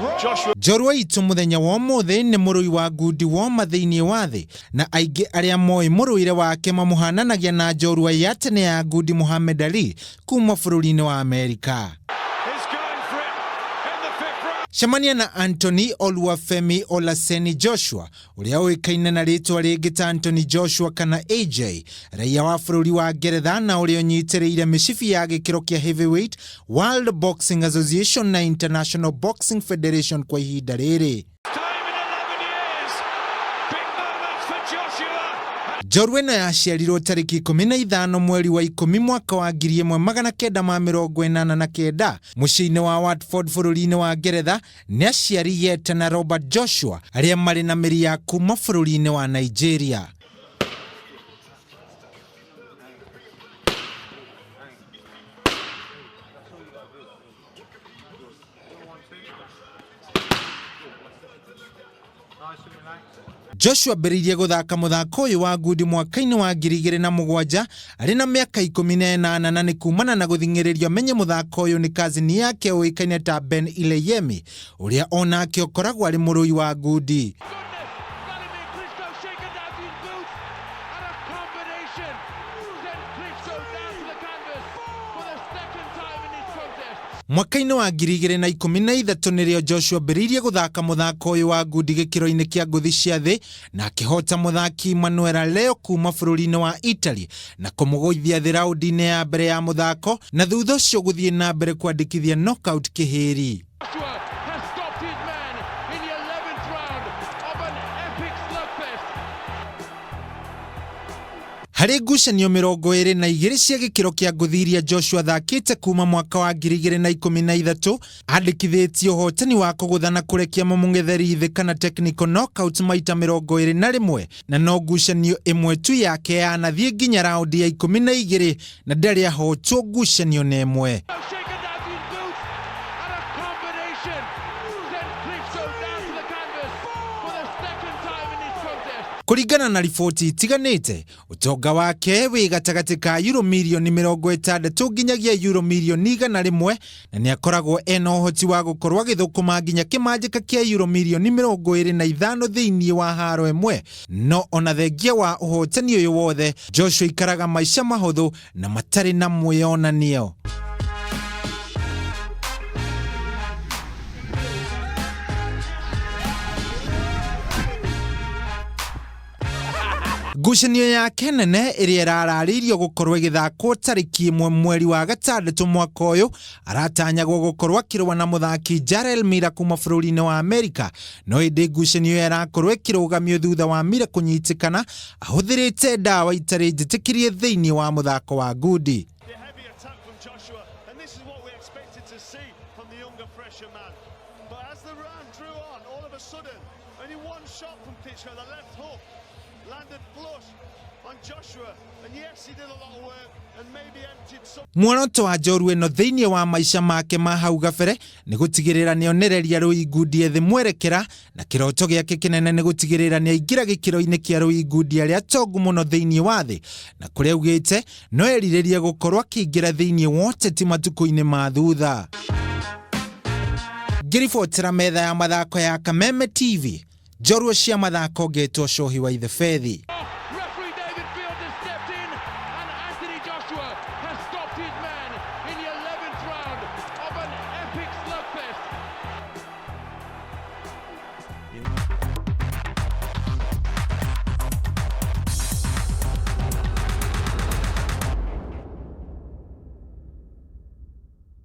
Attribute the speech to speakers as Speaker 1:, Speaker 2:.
Speaker 1: Joshua
Speaker 2: Njorua itũ mũthenya wa ũmũthĩ nĩ mũrũi wa ngundi woma thĩinĩ wa thĩ, na aingĩ arĩa moĩ mũrũĩre wake mamũhananagia na njorua ya tene ya ngundi Muhammad Ali kuma bũrũri-inĩ wa Amerika.
Speaker 1: is going for it in the fifth round.
Speaker 2: Cemania na Anthony Oluwafemi Olaseni Joshua ũrĩa ũĩkaine na rĩtwa rĩngĩ ta Anthony Joshua kana AJ, raia wa bũrũri wa Ngeretha na ũrĩa ũnyitĩrĩire mĩcibi ya gĩkĩro kĩa heavyweight World Boxing Association na International Boxing Federation kwa ihinda rĩrĩ.
Speaker 1: Time in 11 years. Big moments for Joshua.
Speaker 2: Njorua ĩno yaciarirwo tarĩki 15 mweri wa 10 mwaka wa 1989 mũciĩ-inĩ wa Watford bũrũri-inĩ wa Ngeretha nĩ aciari Yeta na Robert Joshua arĩa marĩ na mĩri ya kuma bũrũri-inĩ wa Nigeria. Joshua ambĩrĩirie gũthaka mũthako ũyũ wa ngundi mwaka-inĩ wa 2007 arĩ na mĩaka 18 na nĩ kumana na gũthing'ĩrĩrio amenye mũthako ũyũ nĩ kazini yake ũĩkaine ta Ben Ileyemi ũrĩa onake ũkoragwo arĩ mũrũi wa ngundi.
Speaker 1: Goodness, Vladimir Klitschko shaken down to his boots, and a combination sent Klitschko down to the canvas for the second time in this contest.
Speaker 2: Mwaka-inĩ wa 2013 nĩrĩo Joshua ambĩrĩirie gũthaka mũthako ũyũ wa ngundi gĩkĩro-inĩ kĩa ngũthi cia thĩ na akĩhota mũthaki Manuela Leo kuma bũrũri-inĩ wa Italy na kũmũgũithia thĩ raũndi-inĩ ya mbere ya mũthako na thutha ũcio gũthiĩ na mbere kwandĩkithia knockout kĩhĩri.
Speaker 1: Joshua has stopped his man in the 11th round of an epic slugfest.
Speaker 2: Harĩ ngucanio 22 cia gĩkĩro kĩa ngũthi iria Joshua athakĩte kuma mwaka wa 2013 andĩkithĩtie ũhotani wa kũgũtha na kũrekia mũmũng'etheri thĩ kana technical knockout maita 21 na no ngucanio ĩmwe tu yake yanathiĩ nginya raundi ya 12 na ndarĩ ahotwo ngucanio na ĩmwe.
Speaker 1: Shaken down to his boots, and a combination sent Klitschko down to the canvas for the second time in this contest.
Speaker 2: Kũringana na riboti itiganĩte, ũtonga wake wĩ gatagatĩ ka euro mirioni 60 nginyagia euro mirioni 100 na nĩ akoragwo ena ũhoti wa gũkorwo agĩthũkũma nginya kĩmanjĩka kĩa euro mirioni 25 thĩinĩ wa haro ĩmwe. No ona thengia wa ũhotani ũyũ wothe, Joshua aikaraga maica mahũthũ na matarĩ na mwĩyonanio. Ngucanio yake nene ĩrĩa ĩrararĩirio gũkorwo ĩgĩthakwo tarĩki 1 mweri wa 6 mwaka ũyũ aratanyagwo gũkorwo akĩrũa na mũthaki Jarrell Miller kuma bũrũri-inĩ wa Amerika, no ĩndĩ ngucanio ĩyo ĩrakorwo ĩkĩrũgamio thutha wa Miller kũnyitĩkana ahũthĩrĩte ndawa itarĩ njĩtĩkĩrie thĩinĩ wa mũthako wa ngundi.
Speaker 3: The heavy attack from Joshua, and this is what we expected to see from the younger, fresher man. But as the round drew on, all of a sudden, only one shot from Klitschko, the left hook, landed flush on Joshua. And yes, he did a lot of work and maybe emptied some.
Speaker 2: Muoroto wa njorua ĩno thĩinĩ wa maica make ma hau gabere nĩ gũtigĩrĩra nĩonereria rũi ngundi ethĩ mwerekera na kĩroto gĩake kĩnene nĩ gũtigĩrĩra nĩaingĩra gĩkĩro-inĩ kĩa rũi ngundi arĩa atongu mũno thĩinĩ wa thĩ na kũrĩa augĩte no erirĩrie gũkorwo akĩingĩra thĩinĩ wa ũteti matukũ-inĩ ma thutha. Ngĩribotera metha ya mathako ya Kameme TV, njorua cia mathako ngetwo Cohi wa Ithebethi.